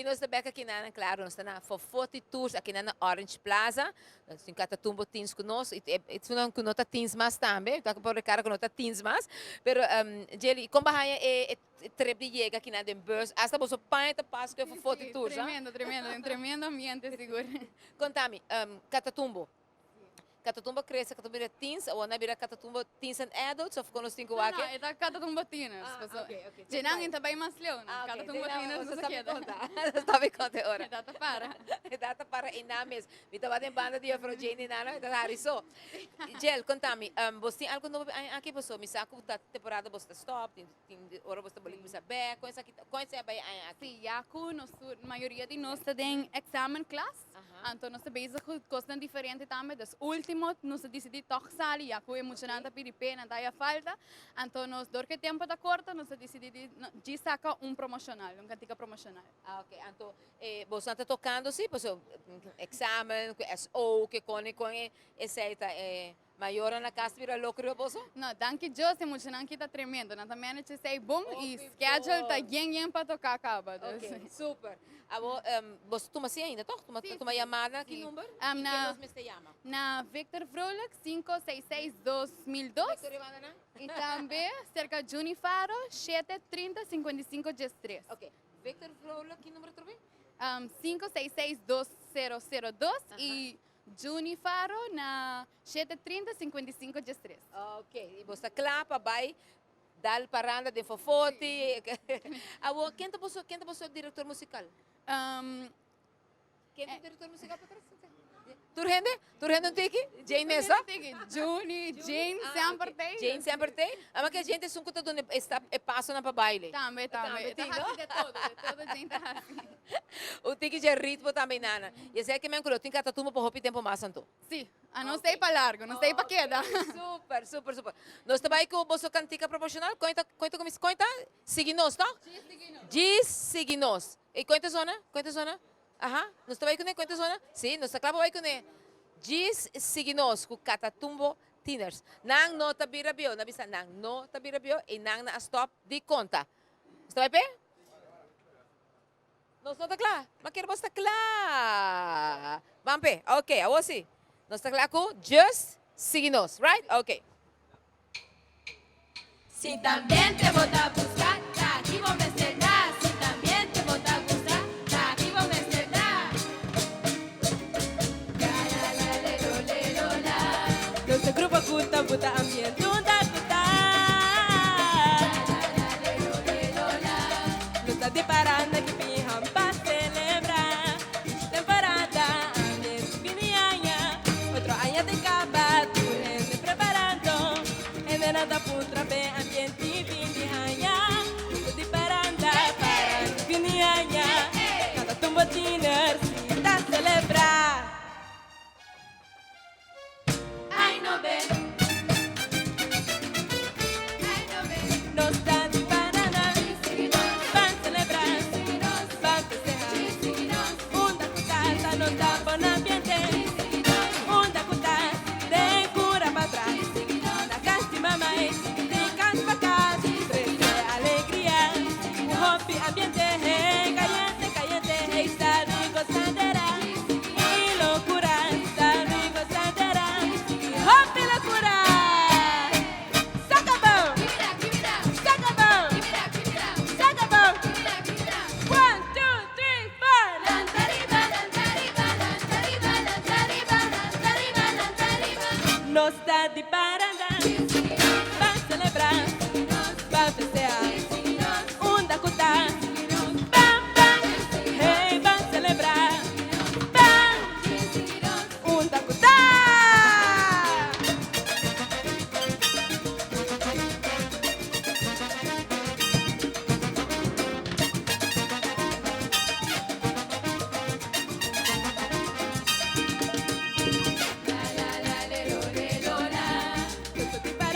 nos ta bek akinan, claro, nos ta na Fofoti Tours akinan na Orange Plaza. Nos tin Katatumbo teens ku nos y esunnan ku no ta teens mas tambe, ta por Ricardo ku no ta teens mas. Pero Jelly, kon bo haña e trip di yega akinan den bus? Hasta boso paña ta pas ku e Fofoti Tours, ah? Tremendo, tremendo, un tremendo ambiente sigur. Kontami, Katatumbo, Katatumbo a krese, Katatumbo bira teens, awor nan a bira Katatumbo teens and adults of kon nos tin ku wak? No, no, e ta Katatumbo tieners, paso dje nan e ta bai mas leu, no, Katatumbo tieners nos a keda. Nos ta bai konta e ora. E ta para. E ta para einan mes. Mi tabata den banda di juffrouw Jane einan, no, e ta hari so. Jel, konta mi, bos tin algu nobo aña aki? Paso mi sa ku ta temporada bos ta stop, tin ora bos ta boli kuminsá bek, kon esaki ta, kon esei a bai aña aki? Si, ya ku nos tur, mayoria di nos ta den examenklas. Anto nos ta bezig ku kosnan diferente tambe, dus ultimo nos a disidí tòg sali ya ku e muchanan ta pidi p'e, nan ta haya falta. Anto nos dor ku e tempu ta korto nos a disidí di djis saka un promoshonal, un kantika promoshonal. Ah ok, anto bosonan ta tokando si? Pasobra eksamen ku SO, ke kon e kon esei ta e Mayornan na cas bira loco riba boso? No, danki Dios e muchanan ki ta tremendo. Nan ta manage esey bon y schedule ta yen yen pa toca caba. Dus. Ok, super. Abo, boso tuma si ainda toch? Tuma, tuma yamada na ki number? Y ken nos mester yama? Na Victor Vrolijk, 566 2002. Victor riba anda nan? Y tambe cerca Juni Faro, 7 30 55 13. Ok, Victor Vrolijk, ki number atrobe? 566 2002 y Juni Faro na 7 30 55 13. Ok, y bo sta cla pa bay dal paranda den Fofoti. Awor, ken ta boso, ken ta boso director musical? Ken ta director musical patras? Tur hende? Tur hende un tiki? Jane mes, no? Juni, Jane semper tey. Jane semper tey. Ama ke Jane ta esun ku ta duna e stap, e pasonan pa baile. Tambe, tambe. Tambe tin, no? Ta hasi de todo, de todo Jane ta hasi. Un tiki dje ritmo tambe nana. Y esei ke men ku lo tin katatumbo pa hopi tempo mas anto. Si, a nos ta ei pa largo, nos ta ei pa keda. Super, super, super. Nos ta bai ku boso kantika promoshonal. Kon e ta, kon e ta kuminsá? Kon e ta? Sigui nos, no? Djis sigui nos. Djis sigui nos. E kon e ta sona? Kon e ta sona? Aha, nos ta bai kuné? Kon e ta sona? Si, nos ta kla pa bai kuné. Djis sigui nos ku Katatumbo Tieners. Nan no ta bira bieu. Nan bisa nan no ta bira bieu i nan na a stòp di konta. Nos ta bai p'e? Nos no ta kla? Ma kier bos ta kla. Ban p'e. Ok, awor si. Nos ta kla ku just sigui nos, right? Ok. Si también te bo ta busca, ta aki bo mester ta. Si también te bo ta gusta, ta aki bo mester ta. La la la le lo le lo la. Nos ta grupo cu ta buta ambiente unda cu ta. La la la le lo le lo la. Nos ta di paranda ki fihan pa celebra. Temporada ambiente fin di aña. Otro aña ta caba, tur hende preparando. Hendenan ta puntra p'e ambiente fin di aña. Nos ta di paranda, paranda fin di aña. Katatumbo Tieners si ta celebra. Ay no be. Ay no be. Nos ta di paranda, ban celebra, ban festeha. Unda cu ta, ta nos ta bon ambiente. Unda cu ta, den cura patras. Na cas di mama ey, di cas pa cas. Trece alegria, un hopi ambiente. Hey, cayente, cayente, hey, sta di gozadera. Y locura, sta di gozadera. Y hopi locura. Sacabao! Sacabao! Sacabao! One, two, three, four. Lanta riba, lanta riba, lanta riba, lanta riba, lanta riba, lanta riba. Nos ta di paranda, ban celebra, ban festeha. Unda cu ta, bam, bam, hey, ban celebra, bam, unda cu ta. La la la le lo le lo la. Nos ta di paranda.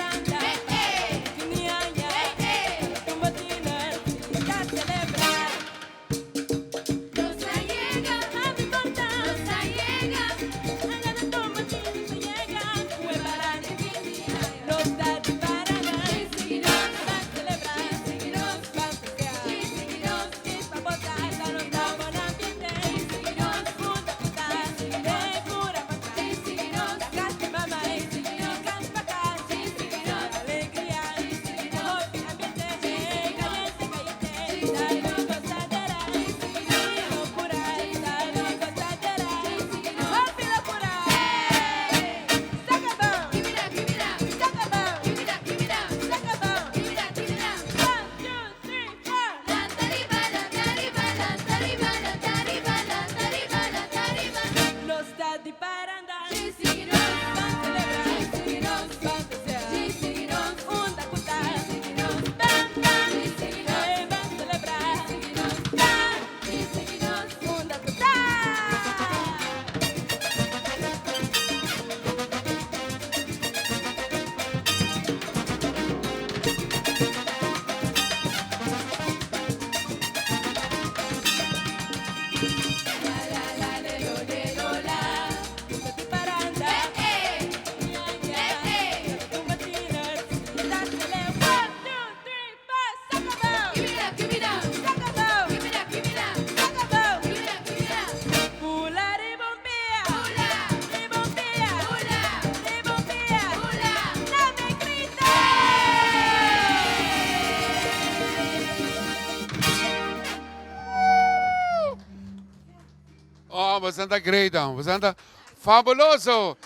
boso ta great, boso ta fabuloso.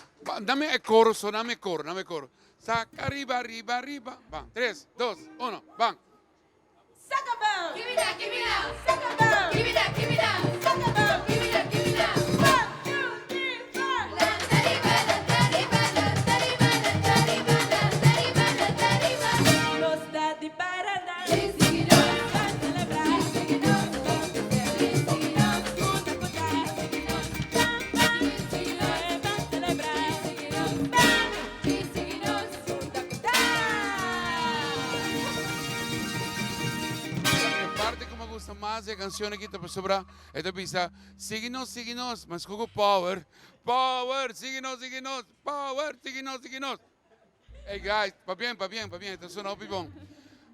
Dame e coro so, dame e coro, dame e coro. Saca riba, riba, riba. Ban, tres, dos, uno, ban. Saca ban! Give me that, give me that. Saca ban! Give me that, give me that. Saca ban! Give me that, give me that. One, two, three, four. Lanta riba, lanta riba, lanta riba, lanta riba, lanta riba, lanta riba. Nos ta di paranda. Sigui nos, Ban celebra. sigui nos, Ban festeha. sigui nos, Unda cu ta. sigui nos, sigui nos, Ban celebra. sigui nos, Ban. sigui nos. Unda cu ta. E parte cu mi gusta mas di e cancion aki ta pasobra e ta bisa, Sigui nos, sigui nos, mas cu cu power, power, sigui nos, sigui nos, power, sigui nos, sigui nos. Hey guys, pabien, pabien, pabien, ta sona hopi bon.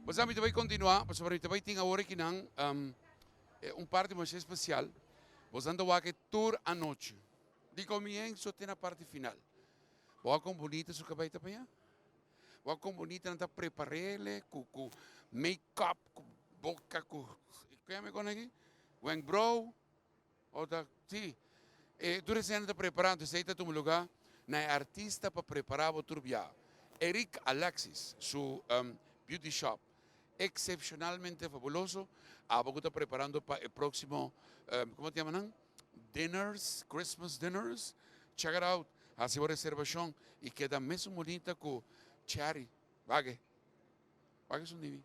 Bo sa mi ta bay continua, pasobra mi ta bay tin awor akinan un parti masha especial. Boso ta wak e tur anochi, di comienzo te na parti final. Bo wak con bunita su cabey ta paña? Wak kon bunita nan ta prepar'ele ku ku make up, ku boka, ku ke yama e kos aki? Wenkbrou o ta si e tur esei nan ta prepara anto esei ta tuma luga na e artista pa prepara bo tur bia. Eric Alexis su beauty shop excepcionalmente fabuloso abo ku ta preparando pa e proximo komo ta yama nan? Dinners, Christmas dinners, check it out, hasi bo reservacion y keda mesun bunita cu Cherry. Wak e, wak esun di mi.